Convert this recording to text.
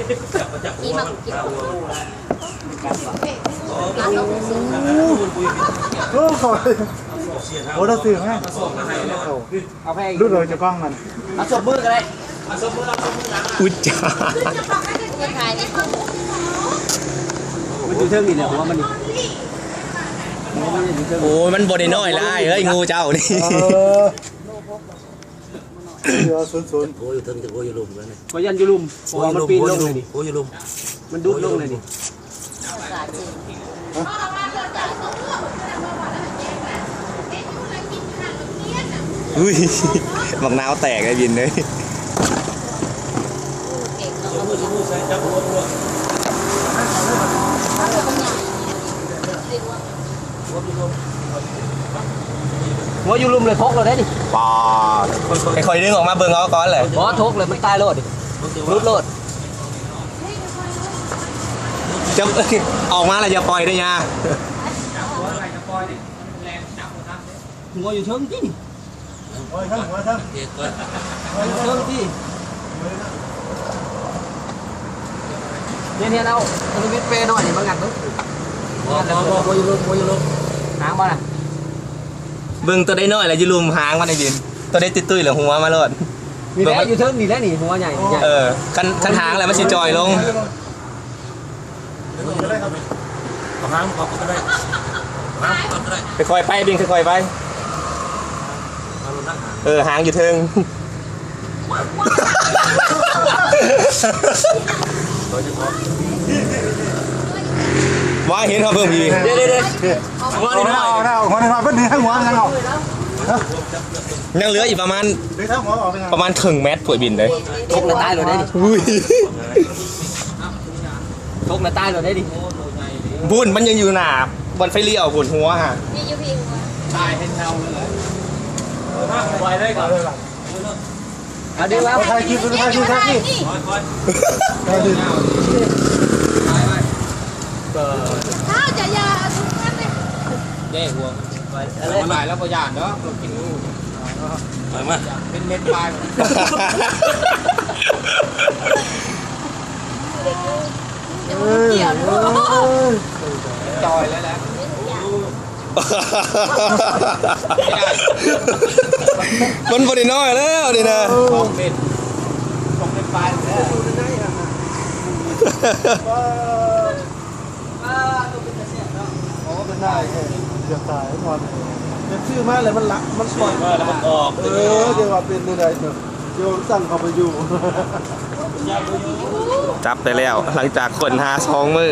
ໂອ້ ໂອ້ ເຂົາ ໂອ້ ລາວຊື້ໃຫ້ ເອົາໃຫ້ ລຸດເອົາຈາກກ້ອງມັນ ເອົາສົບມືກໍໄດ້ ເອົາສົບມື ເອົາສົບມື ອຸດຈາ ມັນຢູ່ເທິງນີ້ແຫຼະ ຫົວມັນນີ້ ຫົວມັນຢູ່ເທິງ ໂອ້ຍ ມັນບໍ່ໄດ້ນ້ອຍລະອ້າຍເອີຍ ງູເຈົ້ານີ້ ເອີ ເຫຼືອສູນໆ ໂອ້ ຢູ່ເທິງ ໂອ້ ຢູ່ລຸ່ມແລ້ວນີ້ ຂ້ອຍຢ້ານຢູ່ລຸ່ມ ເພາະວ່າມັນປີນລົງເລີຍນີ້ ໂອ້ ຢູ່ລຸ່ມ ມັນດຸດລົງເລີຍນີ້. ອຸ້ຍ ບັກນາວແຕກໄອ້ບິນເອີຍ ຫົວຢູ່ລຸ່ມເລີຍ ຕົກແລ້ວເດ້ນີ້ ປາດ ຄ່ອຍໆດຶງອອກມາເບິ່ງເອົາກ່ອນແຫຼະ ບໍ່ ຕົກເລີຍ ມັນຕາຍໂລດ ຫຼຸດໂລດ. ຈະ ອອກມາແລ້ວຢ່າປ່ອຍເດີ້ ຢ່າ ຫົວຢູ່ເທິງຕິ ຫົວເທິງ ຫົວເທິງ ຫົວເທິງຕິ ເຮັດ ເຮັດເອົາ ເອົາແປໜ້ອຍນີ້ມາງັດເບິ່ງ ບໍ່ ບໍ່ ບໍ່ ຫົວຢູ່ລຸ່ມ ຫົວຢູ່ລຸ່ມ ຫາງບໍ່ນະ ເບິ່ງໂຕໃດນ້ອຍລະຢູ່ລຸ່ມຫາງມັນໄດ້ຍິນ ໂຕໃດຕຸ້ຍໆລະຫົວມາໂລດ ນີ້ແຫຼະ ຢູ່ເທິງນີ້ແຫຼະນີ້ ຫົວໃຫຍ່ ເອີ ຄັນ ຄັນຫາງແລ້ວມັນຊິຈ່ອຍລົງ ເອົາຫາງອອກກໍໄດ້ ຫາງອອກກໍໄດ້ ຄ່ອຍໆໄປ ບິນຄ່ອຍໆໄປ ເອີ ຫາງຢູ່ເທິງ ວ່າເຫັນເຮົາເບິ່ງພີ້ ເດ້ໆໆ ຫົວນີ້ໜ້ອຍ ຫົວນີ້ໜ້ອຍ ເບິ່ງນີ້ໃຫ້ຫົວຍັງອອກ ຍັງເຫຼືອອີກປະມານ ປະມານເຄິ່ງແມັດພວກບິນເດ້ ຕົກລະຕາຍໂລດເດ້ ອຸ້ຍ ຕົກລະຕາຍໂລດເດ້ນີ້ ພຸ້ນ ມັນຍັງຢູ່ໜ້າບ່ອນໄຟລ້ຽວພຸ້ນ ຫົວຫັ້ນ ມີຢູ່ພີ້ຫົວ ຕາຍໃຫ້ເຊົາເລີຍ ປ່ອຍເລີຍກ່ອນ ເອົາເດີວ່າ ຖ່າຍຄລິບ ຖ່າຍຄລິບ ຖ່າຍຄລິບ ເອົາເດີ ຖ່າຍໄວ້ ເອົາ ຢ່າ ຢ່າ ເອົາທຸກອັນເດ້ ເດ້ ຫົວ ໄປ ມັນຫຼາຍແລ້ວບໍ່ຢ້ານດອກ ເຮົາກິນຢູ່ ໄປມາ ເປັນເມັດປາຍ ເອີ ຈ່ອຍແລ້ວແຫຼະ ມັນບໍ່ໄດ້ນ້ອຍແລ້ວນີ້ນະ ສອງເມັດ ສອງເມັດປາຍແລ້ວ ມັນໄດ້ ເກືອບຕາຍກ່ອນ ແຕ່ຊື້ມາແລ້ວມັນລະ ມັນປ່ອຍ ຊື້ມາແລ້ວມັນອອກ ເອີ ຈະວ່າເປັນແນວໃດເນາະ ດຽວສັ່ງເຂົ້າໄປຢູ່ ຈັບໄດ້ແລ້ວ ຫຼັງຈາກຄົ້ນຫາສອງມື້.